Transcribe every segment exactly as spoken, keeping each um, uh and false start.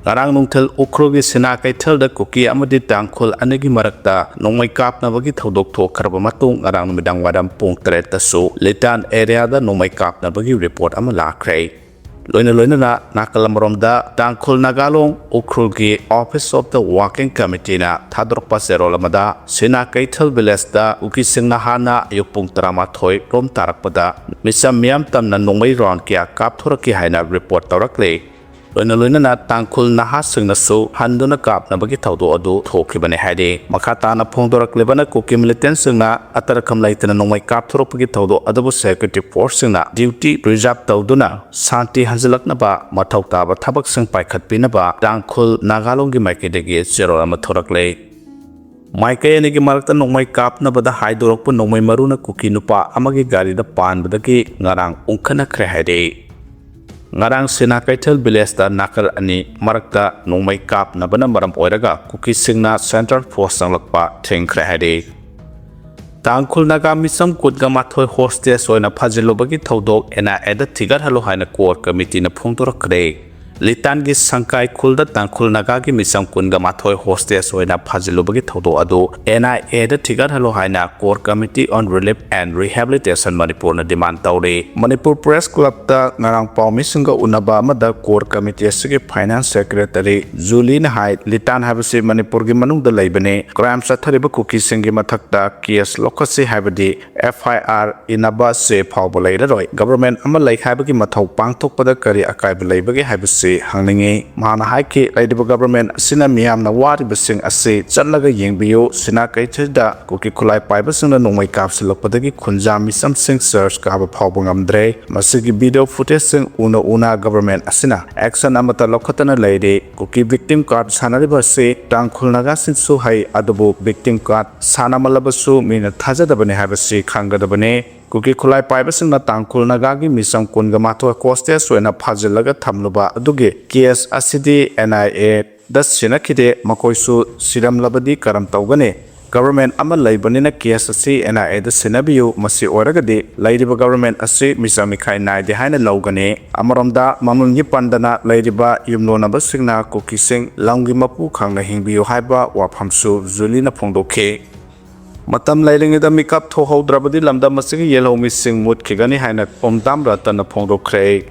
ꯉꯔꯥꯡ ꯅꯨꯡꯊꯤꯜ ꯎꯈ꯭ꯔꯨꯜꯒꯤ ꯁꯤꯅꯥ ꯀꯩꯊꯦꯜꯗ ꯀꯨꯀꯤ ꯑꯃꯗꯤ ꯇꯥꯡꯈꯨꯜ ꯑꯅꯤꯒꯤ ꯃꯔꯛꯇ ꯅꯣꯡꯃꯩ ꯀꯥꯞꯅꯕꯒꯤ ꯊꯧꯗꯣꯛ ꯊꯣꯛꯈ꯭ꯔꯕ ꯃꯇꯨꯡ, ꯉꯔꯥꯡ ꯅꯨꯃꯤꯗꯥꯡ ꯋꯥꯏꯔꯝ ꯄꯨꯡ ꯇꯔꯦꯠꯇꯁꯨ ꯂꯤꯇꯥꯟ ꯑꯦꯔꯤꯌꯥꯗ ꯅꯣꯡꯃꯩ ꯀꯥꯞꯅꯕꯒꯤ ꯔꯤꯄꯣꯔꯠ ꯑꯃ ꯂꯥꯛꯈ꯭ꯔꯦ꯫ ꯂꯣꯏꯅ ꯂꯣꯏꯅꯅ ꯅꯥꯀꯜ ꯑꯃꯔꯣꯝꯗ ꯇꯥꯡꯈꯨꯜ ꯅꯥꯒꯥꯂꯣꯡ ꯎꯈ꯭ꯔꯨꯜꯒꯤ Office of the Working Committeeꯅ ꯊꯥꯗꯣꯔꯛꯄ ꯆꯦꯔꯣꯜ ꯑꯃꯗ, ꯁꯤꯅꯥ ꯀꯩꯊꯦꯜ ꯚꯤꯂꯦꯖꯇ ꯀꯨꯀꯤꯁꯤꯡꯅ ꯍꯥꯟꯅ ꯑꯌꯨꯛ ꯄꯨꯡ ꯇꯔꯥꯃꯥꯊꯣꯏ ꯔꯣꯝ ꯇꯥꯔꯛꯄꯗ ꯃꯤꯆꯝ ꯃꯤꯌꯥꯝ ꯇꯝꯅ ꯅꯣꯡꯃꯩ ꯔꯥꯎꯟ ꯀꯌꯥ ꯀꯥꯞꯊꯣꯔꯛꯈꯤ ꯍꯥꯏꯅ ꯔꯤꯄꯣꯔꯠ ꯇꯧꯔꯛꯂꯦ꯫ ꯂꯣꯏꯅ ꯂꯣꯏꯅꯅ ꯇꯥꯡꯈꯨꯜ ꯅꯍꯥꯁꯤꯡꯅꯁꯨ ꯍꯟꯗꯨꯅ ꯀꯥꯞꯅꯕꯒꯤ ꯊꯧꯗꯣꯛ ꯑꯗꯨ ꯊꯣꯛꯈꯤꯕꯅꯤ ꯍꯥꯏꯔꯤ꯫ ꯃꯈꯥ ꯇꯥꯅ ꯐꯣꯡꯗꯣꯔꯛꯂꯤꯕꯅ, ꯀꯨꯀꯤ ꯃꯤꯂꯤꯇꯦꯟꯁꯤꯡꯅ ꯑꯇꯔꯈꯝ ꯂꯩꯇꯅ ꯅꯣꯡꯃꯩ ꯀꯥꯞꯊꯣꯔꯛꯄꯒꯤ ꯊꯧꯗꯣꯛ ꯑꯗꯨꯕꯨ ꯁꯦꯀ꯭ꯌꯨꯔꯤꯇꯤ ꯐꯣꯔꯁꯁꯤꯡꯅ ꯗ꯭ꯌꯨꯇꯤ ꯔꯤꯖꯥꯔꯚ ꯇꯧꯗꯨꯅ ꯁꯥꯟꯇꯤ ꯍꯟꯖꯤꯜꯂꯛꯅꯕ ꯃꯊꯧ ꯇꯥꯕ ꯊꯕꯛꯁꯤꯡ ꯄꯥꯏꯈꯠꯄꯤꯅꯕ ꯇꯥꯡꯈꯨꯜ ꯅꯥꯒꯥꯂꯣꯡꯒꯤ ꯃꯥꯏꯀꯩꯗꯒꯤ ꯆꯦꯔꯣꯜ ꯑꯃ ꯊꯣꯔꯛꯂꯦ꯫ ꯃꯥꯏꯀꯩ ꯑꯅꯤꯒꯤ ꯃꯔꯛꯇ ꯅꯣꯡꯃꯩ ꯀꯥꯞꯅꯕꯗ ꯍꯥꯏꯗꯣꯔꯛꯄ ꯅꯣꯡꯃꯩ ꯃꯔꯨꯅ ꯀꯨꯀꯤ ꯅꯨꯄꯥ ꯑꯃꯒꯤ ꯒꯥꯔꯤꯗ ꯄꯥꯟꯕꯗꯒꯤ ꯉꯔꯥꯡ ꯎꯪꯈꯠꯅꯈ꯭ꯔꯦ ꯍꯥꯏꯔꯤ꯫ ꯉꯔꯥꯡ ꯁꯤꯅꯥ ꯀꯩꯊꯦꯜ ꯚꯤꯂꯦꯖꯇ ꯅꯥꯀꯜ ꯑꯅꯤ ꯃꯔꯛꯇ ꯅꯣꯡꯃꯩ ꯀꯥꯞꯅꯕꯅ ꯃꯔꯝ ꯑꯣꯏꯔꯒ ꯀꯨꯀꯤꯁꯤꯡꯅ ꯁꯦꯟꯇ꯭ꯔꯦꯜ ꯐꯣꯔꯁ ꯆꯪꯂꯛꯄ ꯊꯤꯡꯈ꯭ꯔꯦ ꯍꯥꯏꯔꯤ꯫ ꯇꯥꯡꯈꯨꯜ ꯅꯥꯒꯥ ꯃꯤꯆꯝ ꯀꯨꯟꯒ ꯃꯥꯊꯣꯏ ꯍꯣꯁꯇꯦꯖ ꯑꯣꯏꯅ ꯐꯥꯖꯤꯜꯂꯨꯕꯒꯤ ꯊꯧꯗꯣꯛ ꯑꯦꯟ ꯑꯥꯏ ꯑꯦꯗ ꯊꯤꯒꯠꯍꯜꯂꯨ ꯍꯥꯏꯅ ꯀꯣꯔ ꯀꯃꯤꯇꯤꯅ ꯐꯣꯡꯗꯣꯔꯛꯈ꯭ꯔꯦ꯫ ꯂꯤꯇꯥꯟꯒꯤ ꯁꯪꯀꯥꯏ ꯈꯨꯜꯗ ꯇꯥꯡꯈꯨꯜ ꯅꯥꯒꯥꯒꯤ ꯃꯤꯆꯝ ꯀꯨꯟꯒ ꯃꯥꯊꯣꯏ ꯍꯣꯁꯇꯦꯖ ꯑꯣꯏꯅ ꯐꯥꯖꯤꯜꯂꯨꯕꯒꯤ ꯊꯧꯗꯣꯛ ꯑꯗꯨ ꯑꯦꯟ ꯑꯥꯏ ꯑꯦꯗ ꯊꯤꯒꯠꯍꯜꯂꯨ ꯍꯥꯏꯅ Core Committee on Relief and Rehabilitation ꯃꯅꯤꯄꯨꯔꯅ ꯗꯤꯃꯥꯟ ꯇꯧꯔꯤ꯫ ꯃꯅꯤꯄꯨꯔ ꯄ꯭ꯔꯦꯁ ꯀ꯭ꯂꯕꯇ ꯉꯔꯥꯡ ꯄꯥꯎꯃꯤꯁꯤꯡꯒ ꯎꯅꯕ ꯑꯃꯗ ꯀꯣꯔ ꯀꯃꯤꯇꯤ ꯑꯁꯤꯒꯤ ꯐꯥꯏꯅꯥꯟꯁ ꯁꯦꯀ꯭ꯔꯦꯇꯔꯤ ꯖꯨꯂꯤꯅ ꯍꯥꯏ, ꯂꯤꯇꯥꯟ ꯍꯥꯏꯕꯁꯤ ꯃꯅꯤꯄꯨꯔꯒꯤ ꯃꯅꯨꯡꯗ ꯂꯩꯕꯅꯤ꯫ ꯀ꯭ꯔꯥꯏꯝ ꯆꯠꯊꯔꯤꯕ ꯀꯨꯀꯤꯁꯤꯡꯒꯤ ꯃꯊꯛꯇ ꯀꯦꯁ ꯂꯧꯈꯠꯁꯤ ꯍꯥꯏꯕꯗꯤ ꯑꯦꯐ ꯑꯥꯏ ꯑꯥꯔ ꯏꯅꯕ ꯆꯦ ꯐꯥꯎꯕ ꯂꯩꯔꯔꯣꯏ꯫ ꯒꯚꯔꯟꯃꯦꯟꯠ ꯑꯃ ꯂꯩ ꯍꯥꯏꯕꯒꯤ ꯃꯊꯧ ꯄꯥꯡꯊꯣꯛꯄꯗ ꯀꯔꯤ ꯑꯀꯥꯏꯕ ꯂꯩꯕꯒꯦ ꯍꯥꯏꯕꯁꯤ ꯍꯪꯅꯤꯡꯏ꯫ ꯃꯍꯥꯛꯅ ꯍꯥꯏꯈꯤ, ꯂꯩꯔꯤꯕ ꯒꯚꯔꯟꯃꯦꯟꯠ ꯑꯁꯤꯅ ꯃꯤꯌꯥꯝꯅ ꯋꯥꯔꯤꯕꯁꯤꯡ ꯑꯁꯤ ꯆꯠꯂꯒ ꯌꯦꯡꯕꯤꯌꯨ꯫ ꯁꯤꯅꯥ ꯀꯩꯊꯦꯜꯗ ꯀꯨꯀꯤ ꯈꯨꯠꯂꯥꯏ ꯄꯥꯏꯕꯁꯤꯡꯅ ꯅꯣꯡꯃꯩ ꯀꯥꯞꯁꯤꯜꯂꯛꯄꯗꯒꯤ ꯈꯨꯟꯖꯥ ꯃꯤꯆꯝꯁꯤꯡ ꯆꯔꯆ ꯀꯥꯕ ꯐꯥꯎꯕ ꯉꯝꯗ꯭ꯔꯦ꯫ ꯃꯁꯤꯒꯤ ꯚꯤꯗꯤꯑꯣ ꯐꯨꯇꯦꯖꯁꯤꯡ ꯎꯅ ꯎꯅ ꯒꯚꯔꯟꯃꯦꯟꯠ ꯑꯁꯤꯅ ꯑꯦꯛꯁꯟ ꯑꯃꯠꯇ ꯂꯧꯈꯠꯇꯅ ꯂꯩꯔꯤ꯫ ꯀꯨꯀꯤ ꯚꯤꯛꯇꯤꯝ ꯀꯥꯔꯗ ꯁꯥꯟꯅꯔꯤꯕ ꯑꯁꯤ ꯇꯥꯡꯈꯨꯜ ꯅꯥꯒꯥꯁꯤꯡꯁꯨ ꯍꯩ, ꯑꯗꯨꯕꯨ ꯚꯤꯛꯇꯤꯝ ꯀꯥꯔꯗ ꯁꯥꯟꯅꯃꯜꯂꯕꯁꯨ ꯃꯤꯅ ꯊꯥꯖꯗꯕꯅꯤ ꯍꯥꯏꯕꯁꯤ ꯈꯪꯒꯗꯕꯅꯤ꯫ ꯀꯨꯀꯤ ꯈꯨꯠꯂꯥꯏ ꯄꯥꯏꯕꯁꯤꯡꯅ ꯇꯥꯡꯈꯨꯜ ꯅꯥꯒꯥꯒꯤ ꯃꯤꯆꯝ ꯀꯨꯟꯒ ꯃꯥꯊꯣꯏ ꯍꯣꯁꯇꯦꯖ ꯑꯣꯏꯅ ꯐꯥꯖꯤꯜꯂꯒ ꯊꯝꯂꯨꯕ ꯑꯗꯨꯒꯤ ꯀꯦꯁ ꯑꯁꯤꯗꯤ ꯑꯦꯟ ꯑꯥꯏ ꯑꯦꯗ ꯁꯤꯟꯅꯈꯤꯗꯦ꯫ ꯃꯈꯣꯏꯁꯨ ꯁꯤꯔꯝꯂꯕꯗꯤ ꯀꯔꯝ ꯇꯧꯒꯅꯤ? ꯒꯚꯔꯟꯃꯦꯟꯠ ꯑꯃ ꯂꯩꯕꯅꯤꯅ ꯀꯦꯁ ꯑꯁꯤ ꯑꯦꯟ ꯑꯥꯏ ꯑꯦꯗ ꯁꯤꯟꯅꯕꯤꯌꯨ, ꯃꯁꯤ ꯑꯣꯏꯔꯒꯗꯤ ꯂꯩꯔꯤꯕ ꯒꯚꯔꯟꯃꯦꯟꯠ ꯑꯁꯤ ꯃꯤꯆꯪ ꯃꯤꯈꯥꯏ ꯅꯥꯏꯗꯦ ꯍꯥꯏꯅ ꯂꯧꯒꯅꯤ꯫ ꯑꯃꯔꯣꯝꯗ ꯃꯃꯤꯡꯒꯤ ꯄꯟꯗꯅ ꯂꯩꯔꯤꯕ ꯌꯨꯝꯂꯣꯟꯅꯕꯁꯤꯡꯅ ꯀꯨꯀꯤꯁꯤꯡ ꯂꯝꯒꯤ ꯃꯄꯨ ꯈꯪꯅ ꯍꯤꯡꯕꯤꯌꯨ ꯍꯥꯏꯕ ꯋꯥꯐꯝꯁꯨ ꯖꯨꯂꯤꯅ ꯐꯣꯡꯗꯣꯛꯈꯤ꯫ ꯃꯇꯝ ꯂꯩꯔꯤꯉꯩꯗ ꯃꯤꯀꯞ ꯊꯣꯛꯍꯧꯗ꯭ꯔꯕꯗꯤ ꯂꯝꯗꯝ ꯑꯁꯤꯒꯤ ꯌꯦꯜꯍꯧꯃꯤꯁꯤꯡ ꯃꯨꯠꯈꯤꯒꯅꯤ ꯍꯥꯏꯅ ꯈꯣꯝꯗꯥꯝ ꯔꯇꯟꯅ ꯐꯣꯡꯗꯣꯛꯈ꯭ꯔꯦ꯫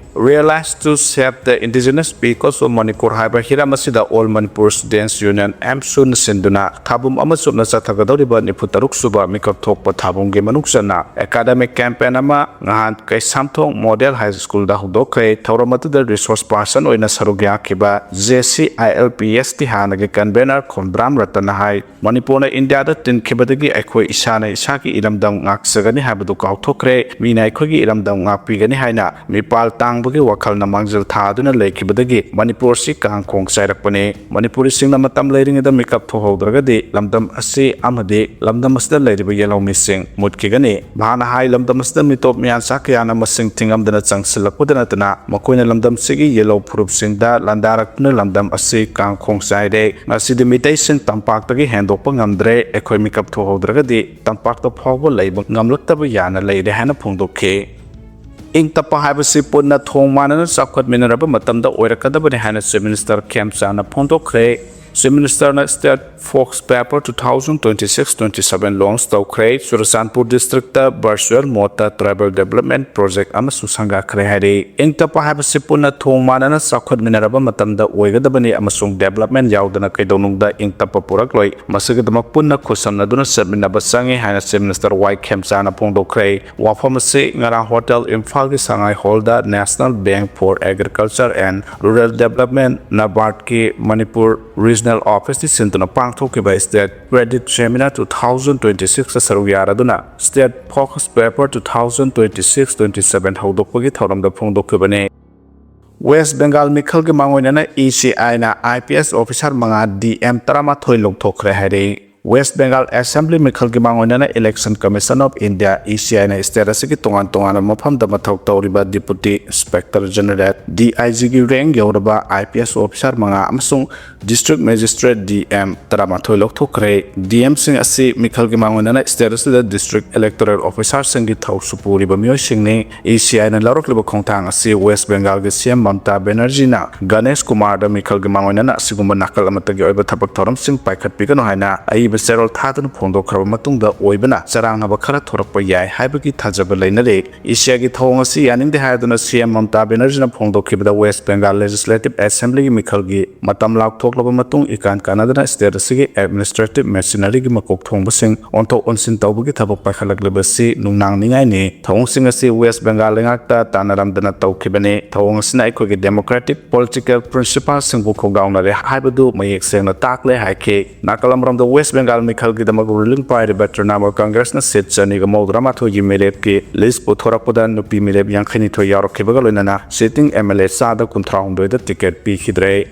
Realize to Save the Indigenous Peoples of Manipur ꯍꯥꯏꯕ ꯍꯤꯔꯝ ꯑꯁꯤꯗ All Manipur Students Union, ꯑꯦꯝꯁꯨꯅ ꯁꯤꯟꯗꯨꯅ ꯊꯥꯕꯨꯝ ꯑꯃ ꯆꯨꯞꯅ ꯆꯠꯊꯒꯗꯧꯔꯤꯕ ꯅꯤꯐꯨ ꯇꯔꯨꯛ ꯁꯨꯕ ꯃꯤꯀꯞ ꯊꯣꯛꯄ ꯊꯥꯕꯨꯝꯒꯤ ꯃꯅꯨꯡ ꯆꯟꯅ academic campaign ꯑꯃ ꯉꯍꯥꯟ ꯀꯩꯁꯥꯝꯊꯣꯡ ꯃꯣꯗꯦꯜ ꯍꯥꯏ ꯁ꯭ꯀꯨꯜꯗ ꯍꯧꯗꯣꯛꯈ꯭ꯔꯦ꯫ ꯊꯧꯔꯝ ꯑꯗꯨꯗ resource person ꯑꯣꯏꯅ ꯁꯔꯨꯛ ꯌꯥꯈꯤꯕ J C I L P ꯑꯦꯁꯀꯤ ꯍꯥꯟꯅꯒꯤ convener ꯈꯣꯝꯗ꯭ꯔꯥꯝ ꯔꯇꯟꯅ ꯍꯥꯏ, ꯃꯅꯤꯄꯨꯔꯅ ꯏꯟꯗꯤꯌꯥꯗ ꯇꯤꯟꯈꯤꯕꯗꯒꯤ ꯑꯩꯈꯣꯏ ꯏꯁꯥꯅ ꯏꯁꯥꯒꯤ ꯏꯔꯝꯗꯝ ꯉꯥꯛꯆꯒꯅꯤ ꯍꯥꯏꯕꯗꯨ ꯀꯥꯎꯊꯣꯛꯈ꯭ꯔꯦ꯫ ꯃꯤꯅ ꯑꯩꯈꯣꯏꯒꯤ ꯏꯔꯝꯗꯝ ꯉꯥꯛꯄꯤꯒꯅꯤ ꯍꯥꯏꯅ ꯃꯤꯄꯥꯜ ꯇꯥꯡꯕꯒꯤ ꯋꯥꯈꯜꯅ ꯃꯥꯡꯖꯤꯜ ꯊꯥꯗꯨꯅ ꯂꯩꯈꯤꯕꯗꯒꯤ ꯃꯅꯤꯄꯨꯔꯁꯤ ꯀꯥꯡꯈꯣꯡ ꯆꯥꯏꯔꯛꯄꯅꯤ꯫ ꯃꯅꯤꯄꯨꯔꯤꯁꯤꯡꯅ ꯃꯇꯝ ꯂꯩꯔꯤꯉꯩꯗ ꯃꯤꯀꯞ ꯊꯣꯛꯍꯧꯗ꯭ꯔꯒꯗꯤ ꯂꯝꯗꯝ ꯑꯁꯤ ꯑꯃꯗꯤ ꯂꯝꯗꯝ ꯑꯁꯤꯗ ꯂꯩꯔꯤꯕ ꯌꯦꯜꯍꯧꯃꯤꯁꯤꯡ ꯃꯨꯠꯈꯤꯒꯅꯤ꯫ ꯃꯍꯥꯛꯅ ꯍꯥꯏ, ꯂꯝꯗꯝ ꯑꯁꯤꯗ ꯃꯤꯇꯣꯞ ꯃꯤꯌꯥꯟꯆꯥ ꯀꯌꯥꯅ ꯃꯁꯤꯡ ꯊꯤꯉꯝꯗꯅ ꯆꯪꯁꯤꯜꯂꯛꯄꯗ ꯅꯠꯇꯅ ꯃꯈꯣꯏꯅ ꯂꯝꯗꯝꯁꯤꯒꯤ ꯌꯦꯜꯍꯧ ꯐꯨꯔꯨꯞꯁꯤꯡꯗ ꯂꯥꯟꯗꯥꯔꯛꯇꯨꯅ ꯂꯝꯗꯝ ꯑꯁꯤ ꯀꯥꯡꯈꯣꯡ ꯆꯥꯏꯔꯦ꯫ ꯉꯁꯤꯗꯤ ꯃꯤꯇꯩꯁꯤꯡ ꯇꯝꯄꯥꯛꯇꯒꯤ ꯍꯦꯟꯗꯣꯛꯄ ꯉꯝꯗ꯭ꯔꯦ꯫ ꯑꯩꯈꯣꯏ ꯃꯤꯀꯞ ꯊꯣꯛꯍꯧꯗ꯭ꯔꯒꯗꯤ ꯇꯝꯄꯥꯛꯇ ꯐꯥꯎꯕ ꯂꯩꯕ ꯉꯝꯂꯛꯇꯕ ꯌꯥꯅ ꯂꯩꯔꯦ ꯍꯥꯏꯅ ꯐꯣꯡꯗꯣꯛꯈꯤ꯫ ꯏꯪ ꯇꯞꯄ ꯍꯥꯏꯕꯁꯤ ꯄꯨꯟꯅ ꯊꯣꯡ ꯃꯥꯟꯅꯅ ꯆꯥꯎꯈꯠꯃꯤꯟꯅꯔꯕ ꯃꯇꯝꯗ ꯑꯣꯏꯔꯛꯀꯗꯕꯅꯤ ꯍꯥꯏꯅ Chief Minister ꯈꯦꯝꯆꯥꯅ ꯐꯣꯡꯗꯣꯛꯈ꯭ꯔꯦ꯫ Chief Ministerꯅ State Fox Paper two thousand twenty-six twenty-seven launch ꯇꯧꯈ꯭ꯔꯦ꯫ Churachandpur districtꯇ virtual modeꯇ tribal development project ꯑꯃꯁꯨ ꯁꯪꯒꯥꯈ꯭ꯔꯦ ꯍꯥꯏꯔꯤ꯫ ꯏꯪ ꯇꯞꯄ ꯍꯥꯏꯕꯁꯤ ꯄꯨꯟꯅ ꯊꯣꯡ ꯃꯥꯟꯅꯅ ꯆꯥꯎꯈꯠꯃꯤꯟꯅꯔꯕ ꯃꯇꯝꯗ ꯑꯣꯏꯒꯗꯕꯅꯤ ꯑꯃꯁꯨꯡ development ꯌꯥꯎꯗꯅ ꯀꯩꯗꯧꯅꯨꯡꯗ ꯏꯪ ꯇꯞꯄ ꯄꯨꯔꯛꯂꯣꯏ꯫ ꯃꯁꯤꯒꯤꯗꯃꯛ ꯄꯨꯟꯅ ꯈꯨꯠꯁꯝꯅꯗꯨꯅ ꯆꯠꯃꯤꯟꯅꯕ ꯆꯪꯏ ꯍꯥꯏꯅ Chief Minister ꯋꯥꯏ ꯈꯦꯝꯆꯥꯅ ꯐꯣꯡꯗꯣꯛꯈ꯭ꯔꯦ꯫ ꯋꯥꯐꯝ ꯑꯁꯤ ꯉꯔꯥꯡ Hotel ꯏꯝꯐꯥꯜꯒꯤ ꯁꯉꯥꯏ ꯍꯣꯜꯗ National Bank for Agriculture and Rural Development, NABARDꯀꯤ Manipur Regional Officeꯀꯤ ꯁꯤꯟꯗꯨꯅ ꯄꯥꯡꯊꯣꯛꯈꯤꯕ State Credit Seminar two thousand twenty-sixꯇ ꯁꯔꯨꯛ ꯌꯥꯔꯗꯨꯅ State Fox Paper two thousand twenty-six twenty-seven ꯍꯧꯗꯣꯛꯄꯒꯤ ꯊꯧꯔꯝꯗ ꯐꯣꯡꯗꯣꯛꯈꯤꯕꯅꯤ꯫ West Bengal ꯃꯤꯈꯜꯒꯤ ꯃꯥꯡꯑꯣꯏꯅꯅ E C Iꯅ I P S officer ꯃꯉꯥ D M ꯇꯔꯥꯃꯥꯊꯣꯏ ꯂꯧꯊꯣꯛꯈ꯭ꯔꯦ ꯍꯥꯏꯔꯤ꯫ West Bengal Assembly ꯃꯤꯈꯜꯒꯤ ꯃꯥꯡꯑꯣꯏꯅꯅ Election Commission of India, E C I ꯅ state ꯑꯁꯤꯒꯤ ꯇꯣꯉꯥꯟ ꯇꯣꯉꯥꯟꯕ ꯃꯐꯝꯗ ꯃꯊꯧ ꯇꯧꯔꯤꯕ Deputy Inspector General, D I G ꯒꯤ rank ꯌꯧꯔꯕ I P S officer ꯃꯉꯥ ꯑꯃꯁꯨꯡ District Magistrate, D M, ꯇꯔꯥꯃꯥꯊꯣꯏ ꯂꯧꯊꯣꯛꯈ꯭ꯔꯦ꯫ D M ꯁꯤꯡ ꯑꯁꯤ ꯃꯤꯈꯜꯒꯤ ꯃꯥꯡꯑꯣꯏꯅꯅ state ꯑꯁꯤꯗ District Electoral Officer ꯁꯤꯡꯒꯤ ꯊꯧꯁꯨ ꯄꯨꯔꯤꯕ ꯃꯤꯑꯣꯏꯁꯤꯡꯅꯤ꯫ E C I ꯅ ꯂꯧꯔꯛꯂꯤꯕ ꯈꯣꯡꯊꯥꯡ ꯑꯁꯤ West Bengal ꯒꯤ C M Mamata Banerjee ꯅ ꯒꯅꯦꯁ ꯀꯨꯃꯥꯔꯗ ꯃꯤꯈꯜꯒꯤ ꯃꯥꯡꯑꯣꯏꯅꯅ ꯑꯁꯤꯒꯨꯝꯕ ꯅꯥꯀꯜ ꯑꯃꯠꯇꯒꯤ ꯑꯣꯏꯕ ꯊꯕꯛ ꯊꯧꯔꯝꯁꯤꯡ ꯄꯥꯏꯈꯠꯄꯤꯒꯅꯨ ꯍꯥꯏꯅ ꯑꯏꯕ ꯆꯦꯔꯣꯜ ꯊꯥꯗꯨꯅ ꯐꯣꯡꯗꯣꯛꯈ꯭ꯔꯕ ꯃꯇꯨꯡꯗ ꯑꯣꯏꯕꯅ ꯆꯔꯥꯡꯅꯕ ꯈꯔ ꯊꯣꯔꯛꯄ ꯌꯥꯏ ꯍꯥꯏꯕꯒꯤ ꯊꯥꯖꯕ ꯂꯩꯅꯔꯤ꯫ E C I ꯒꯤ ꯊꯧꯑꯣꯡ ꯑꯁꯤ ꯌꯥꯅꯤꯡꯗꯦ ꯍꯥꯏꯗꯨꯅ C M Mamata Banerjee ꯅ ꯐꯣꯡꯗꯣꯛꯈꯤꯕꯗ West Bengal Legislative Assembly ꯒꯤ ꯃꯤꯈꯜꯒꯤ ꯃꯇꯝ ꯂꯥꯎꯊꯣꯛꯂꯕ ꯃꯇꯨꯡ ꯏꯀꯥꯟ ꯀꯥꯟꯅꯗꯅ state ꯑꯁꯤꯒꯤ administrative machinery ꯒꯤ ꯃꯀꯣꯛ ꯊꯣꯡꯕꯁꯤꯡ ꯑꯣꯟꯊꯣꯛ ꯑꯣꯟꯁꯤꯟ ꯇꯧꯕꯒꯤ ꯊꯕꯛ ꯄꯥꯏꯈꯠꯂꯛꯂꯤꯕꯁꯤ ꯅꯨꯡꯅꯥꯡꯅꯤꯡꯉꯥꯏꯅꯤ꯫ ꯊꯧꯑꯣꯡꯁꯤꯡ ꯑꯁꯤ West Bengal ꯂꯩꯉꯥꯛꯇ ꯇꯥꯟꯅꯔꯝꯗꯅ ꯇꯧꯈꯤꯕꯅꯤ꯫ ꯊꯧꯑꯣꯡ ꯑꯁꯤꯅ ꯑꯩꯈꯣꯏꯒꯤ democratic political principle ꯁꯤꯡꯕꯨ ꯈꯣꯡꯒꯥꯎꯅꯔꯦ ꯍꯥꯏꯕꯗꯨ ꯃꯌꯦꯛ ꯁꯦꯡꯅ ꯇꯥꯛꯂꯦ ꯍꯥꯏꯈꯤ꯫ ꯅꯥꯀꯜ ꯑꯃꯔꯣꯝꯗ West Bengal ꯃꯤꯈꯜꯒꯤꯗꯃꯛ ruling ꯄꯥꯏꯔꯤꯕ Trinamool Congress ꯅ seat ꯆꯅꯤꯒ ꯃꯧꯗ꯭ꯔꯥ ꯃꯥꯊꯣꯏꯒꯤ ꯃꯤꯔꯦꯞꯀꯤ list ꯄꯨꯊꯣꯔꯛꯄꯗ ꯅꯨꯄꯤ ꯃꯤꯔꯦꯞ ꯌꯥꯡꯈꯩ ꯅꯤꯊꯣꯏ ꯌꯥꯎꯔꯛꯈꯤꯕꯒ ꯂꯣꯏꯅꯅ sitting M L A ꯆꯥꯗ ꯀꯨꯟꯊ꯭ꯔꯥ ꯍꯨꯝꯗꯣꯏꯗ ticket ꯄꯤꯈꯤꯗ꯭ꯔꯦ꯫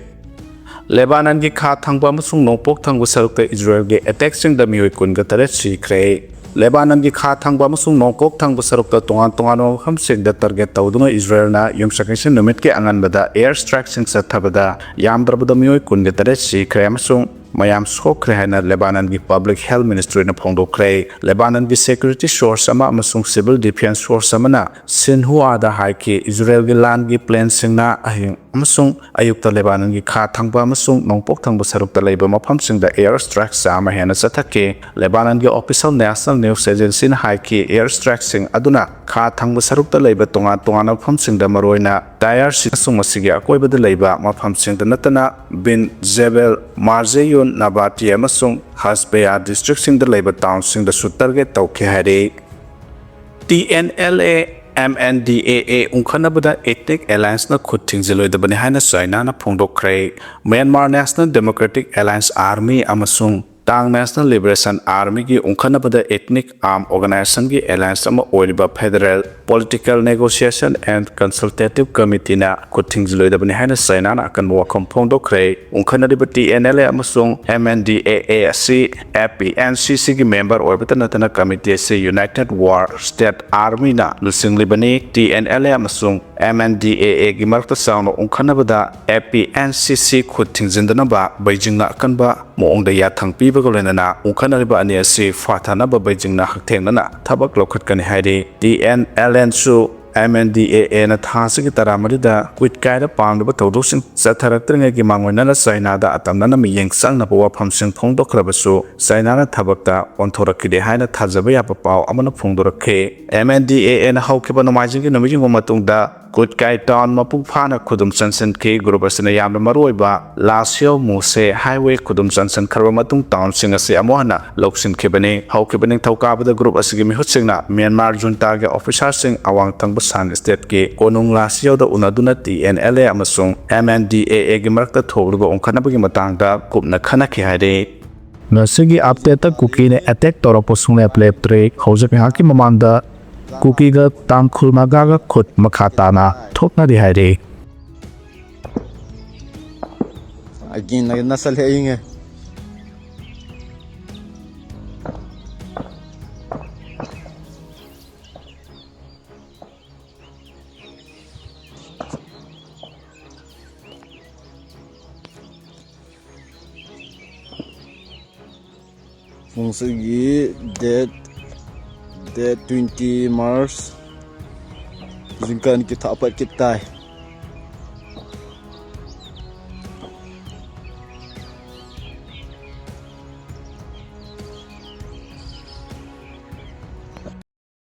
ꯂꯦꯕꯥꯅꯟꯒꯤ ꯈꯥ ꯊꯪꯕ ꯑꯃꯁꯨꯡ ꯅꯣꯡꯄꯣꯛ ꯊꯪꯕ ꯁꯔꯨꯛꯇ ꯏꯖꯔꯦꯜꯒꯤ attack ꯁꯤꯡꯗ ꯃꯤꯑꯣꯏ ꯀꯨꯟꯒ ꯇꯔꯦꯠ ꯁꯤꯈ꯭ꯔꯦ꯫ ꯂꯦꯕꯥꯅꯟꯒꯤ ꯈꯥ ꯊꯪꯕ ꯑꯃꯁꯨꯡ ꯅꯣꯡꯄꯣꯛ ꯊꯪꯕ ꯁꯔꯨꯛꯇ ꯇꯣꯉꯥꯟ ꯇꯣꯉꯥꯟꯕ ꯃꯐꯝꯁꯤꯡꯗ target ꯇꯧꯗꯨꯅ ꯏꯖꯔꯦꯜꯅ ꯌꯨꯝꯁꯀꯩꯁ ꯅꯨꯃꯤꯠꯀꯤ ꯑꯉꯟꯕꯗ air strike ꯁꯤꯡ ꯆꯠꯊꯕꯗ ꯌꯥꯝꯗ꯭ꯔꯕꯗ ꯃꯤꯑꯣꯏ ꯀꯨꯟꯒ ꯇꯔꯦꯠ ꯁꯤꯈ꯭ꯔꯦ ꯑꯃꯁꯨꯡ ꯃꯌꯥꯝ ꯁꯣꯛꯈ꯭ꯔꯦ ꯍꯥꯏꯅ ꯂꯦꯕꯥꯅꯟꯒꯤ Public Health Ministry ꯅ ꯐꯣꯡꯗꯣꯛꯈ꯭ꯔꯦ꯫ ꯂꯦꯕꯥꯅꯟꯒꯤ security source ꯑꯃ ꯑꯃꯁꯨꯡ civil defence source ꯑꯃꯅ ꯁꯤꯟꯍꯨꯋꯥꯗ ꯍꯥꯏꯈꯤ, ꯏꯖꯔꯦꯜꯒꯤ ꯂꯥꯟꯒꯤ plane ꯁꯤꯡꯅ ꯑꯍꯤꯡ ꯑꯃꯁꯨꯡ ꯑꯌꯨꯛꯇ ꯂꯦꯕꯥꯅꯟꯒꯤ ꯈꯥ ꯊꯪꯕ ꯑꯃꯁꯨꯡ ꯅꯣꯡꯄꯣꯛ ꯊꯪꯕ ꯁꯔꯨꯛꯇ ꯂꯩꯕ ꯃꯐꯝꯁꯤꯡꯗ air strike ꯆꯥꯝꯃ ꯍꯦꯟꯅ ꯆꯠꯊꯈꯤ꯫ ꯂꯦꯕꯥꯅꯟꯒꯤ official national news agency ꯅ ꯍꯥꯏꯈꯤ, air strike ꯁꯤꯡ ꯑꯗꯨꯅ ꯈꯥ ꯊꯪꯕ ꯁꯔꯨꯛꯇ ꯂꯩꯕ ꯇꯣꯉꯥꯟ ꯇꯣꯉꯥꯟꯕ ꯃꯐꯝꯁꯤꯡꯗ, ꯃꯔꯨꯑꯣꯏꯅ ꯗꯥꯌꯔ ꯁꯤ ꯑꯃꯁꯨꯡ ꯃꯁꯤꯒꯤ ꯑꯀꯣꯏꯕꯗ ꯂꯩꯕ ꯃꯐꯝꯁꯤꯡꯗ ꯅꯠꯇꯅ ꯕꯤꯟ ꯖꯦꯕꯦꯜ, ꯃꯥꯔꯖꯦꯌꯨꯟ ꯅꯥꯕꯥꯇꯤ ꯑꯃꯁꯨꯡ ꯍꯁꯕꯦꯌꯥ district ꯁꯤꯡꯗ ꯂꯩꯕ town ꯁꯤꯡꯗꯁꯨ target ꯇꯧꯈꯤ ꯍꯥꯏꯔꯤ꯫ T N L A M N D A A ꯎꯪꯈꯠꯅꯕꯗ Ethnic Alliance ꯅ ꯈꯨꯠ ꯊꯤꯡꯖꯤꯜꯂꯣꯏꯗꯕꯅꯤ ꯍꯥꯏꯅ ꯆꯥꯏꯅꯥꯅ ꯐꯣꯡꯗꯣꯛꯈ꯭ꯔꯦ꯫ Myanmar National Democratic Alliance Army ꯑꯃꯁꯨꯡ ꯇꯥꯡ National Liberation Armyꯒꯤ ꯎꯪꯈꯠꯅꯕꯗ Ethnic Arm Organizationꯒꯤ alliance ꯑꯃ ꯑꯣꯏꯔꯤꯕ Federal Political Negotiation and Consultative Committeeꯅ ꯈꯨꯠ ꯊꯤꯡꯖꯤꯜꯂꯣꯏꯗꯕꯅꯤ ꯍꯥꯏꯅ ꯆꯥꯏꯅꯥꯅ ꯑꯀꯟꯕ ꯋꯥꯐꯝ ꯐꯣꯡꯗꯣꯛꯈ꯭ꯔꯦ꯫ ꯎꯪꯈꯠꯅꯔꯤꯕ T N L A ꯑꯃꯁꯨꯡ M N D A A ꯑꯁꯤ F P N C Cꯒꯤ member ꯑꯣꯏꯕꯇ ꯅꯠꯇꯅ committee ꯑꯁꯤ United War State Armyꯅ ꯂꯨꯆꯤꯡꯂꯤꯕꯅꯤ꯫ T N L A ꯑꯃꯁꯨꯡ M N D A Aꯒꯤ ꯃꯔꯛꯇ ꯆꯥꯎꯅ ꯎꯪꯈꯠꯅꯕꯗ F P N C C ꯈꯨꯠ ꯊꯤꯡꯖꯤꯟꯗꯅꯕ ꯕꯩꯖꯤꯡꯅ ꯑꯀꯟꯕ ꯃꯑꯣꯡꯗ ꯌꯥꯊꯪ ꯄꯤꯕꯒ ꯂꯣꯏꯅꯅ ꯎꯪꯈꯠꯅꯔꯤꯕ ꯑꯅꯤ ꯑꯁꯤ ꯐꯥꯊꯅꯕ ꯕꯩꯖꯤꯡꯅ ꯍꯛꯊꯦꯡꯅꯅ ꯊꯕꯛ ꯂꯧꯈꯠꯀꯅꯤ ꯍꯥꯏꯔꯤ꯫ T N L Aꯅꯁꯨ M N D A Aꯅ ꯊꯥ ꯑꯁꯤꯒꯤ ꯇꯔꯥꯃꯔꯤꯗ ꯀꯨꯠꯀꯥꯏꯗ ꯄꯥꯡꯂꯤꯕ ꯊꯧꯗꯣꯛꯁꯤꯡ ꯆꯠꯊꯔꯛꯇ꯭ꯔꯤꯉꯩꯒꯤ ꯃꯥꯡꯑꯣꯏꯅꯅ ꯆꯥꯏꯅꯥꯗ ꯑꯇꯝꯅꯅ ꯃꯤꯠꯌꯦꯡ ꯆꯪꯅꯕ ꯋꯥꯐꯝꯁꯤꯡ ꯐꯣꯡꯗꯣꯛꯈ꯭ꯔꯕꯁꯨ, ꯆꯥꯏꯅꯥꯅ ꯊꯕꯛꯇ ꯑꯣꯟꯊꯣꯔꯛꯈꯤꯗꯦ ꯍꯥꯏꯅ ꯊꯥꯖꯕ ꯌꯥꯕ ꯄꯥꯎ ꯑꯃꯅ ꯐꯣꯡꯗꯣꯔꯛꯈꯤ꯫ M N D A Aꯅ ꯍꯧꯈꯤꯕ ꯅꯣꯡꯃꯥꯏꯖꯤꯡꯒꯤ ꯅꯨꯃꯤꯠ ꯌꯨꯡꯕ ꯃꯇꯨꯡꯗ ꯀꯨꯠꯀꯥꯏ town ꯃꯄꯨꯡ ꯐꯥꯅ ꯈꯨꯗꯨꯝ ꯆꯟꯁꯤꯟꯈꯤ꯫ Group ꯑꯁꯤꯅ ꯌꯥꯝꯅ ꯃꯔꯨꯑꯣꯏꯕ ꯂꯥꯁꯤꯌꯣ ꯃꯨꯁꯦ highway ꯈꯨꯗꯨꯝ ꯆꯟꯁꯤꯟꯈ꯭ꯔꯕ ꯃꯇꯨꯡ townꯁꯤꯡ ꯑꯁꯤ ꯑꯃꯨꯛ ꯍꯟꯅ ꯂꯧꯁꯤꯟꯈꯤꯕꯅꯤ꯫ ꯍꯧꯈꯤꯕ ꯅꯤꯡꯊꯧꯀꯥꯕꯗ group ꯑꯁꯤꯒꯤ ꯃꯤꯍꯨꯠꯁꯤꯡꯅ ꯃ꯭ꯌꯥꯟꯃꯥꯔ ꯖꯨꯟꯇꯥꯒꯤ officerꯁꯤꯡ ꯑꯋꯥꯡ ꯊꯪꯕ ꯁꯥꯟ stateꯀꯤ ꯀꯣꯅꯨꯡ ꯂꯥꯁꯤꯌꯣꯗ ꯎꯅꯗꯨꯅ T N L A ꯑꯃꯁꯨꯡ M N D A Aꯒꯤ ꯃꯔꯛꯇ ꯊꯣꯛꯂꯤꯕ ꯎꯪꯈꯠꯅꯕꯒꯤ ꯃꯇꯥꯡꯗ ꯀꯨꯞꯅ ꯈꯟꯅꯈꯤ ꯍꯥꯏꯔꯤ꯫ ꯉꯁꯤꯒꯤ updateꯇ ꯀꯨꯀꯤꯅ attack ꯇꯧꯔꯛꯄ ꯁꯨꯡꯂꯦꯞ ꯂꯦꯞꯇ꯭ꯔꯦ꯫ ꯍꯧꯖꯤꯛ ꯉꯥꯏꯍꯥꯛꯀꯤ ꯃꯃꯥꯡꯗ ꯀꯨꯀꯤꯒ ꯇꯥꯡꯈꯨꯜ ꯅꯥꯒꯥꯒ ꯈꯨꯠ ꯃꯈꯥ ꯇꯥꯅ ꯊꯣꯛꯅꯔꯤ ꯍꯥꯏꯔꯤ꯫ ꯑꯩꯒꯤ ꯅ-, ꯅꯁꯜ ꯍꯦꯛ ꯏꯪꯉꯦ꯫ ꯉꯁꯤꯒꯤ date, date twenty March, ꯖꯤꯡꯀꯥꯟ ꯀꯤ ꯊꯥ ꯄꯠ ꯀꯤ ꯇꯥꯏ꯫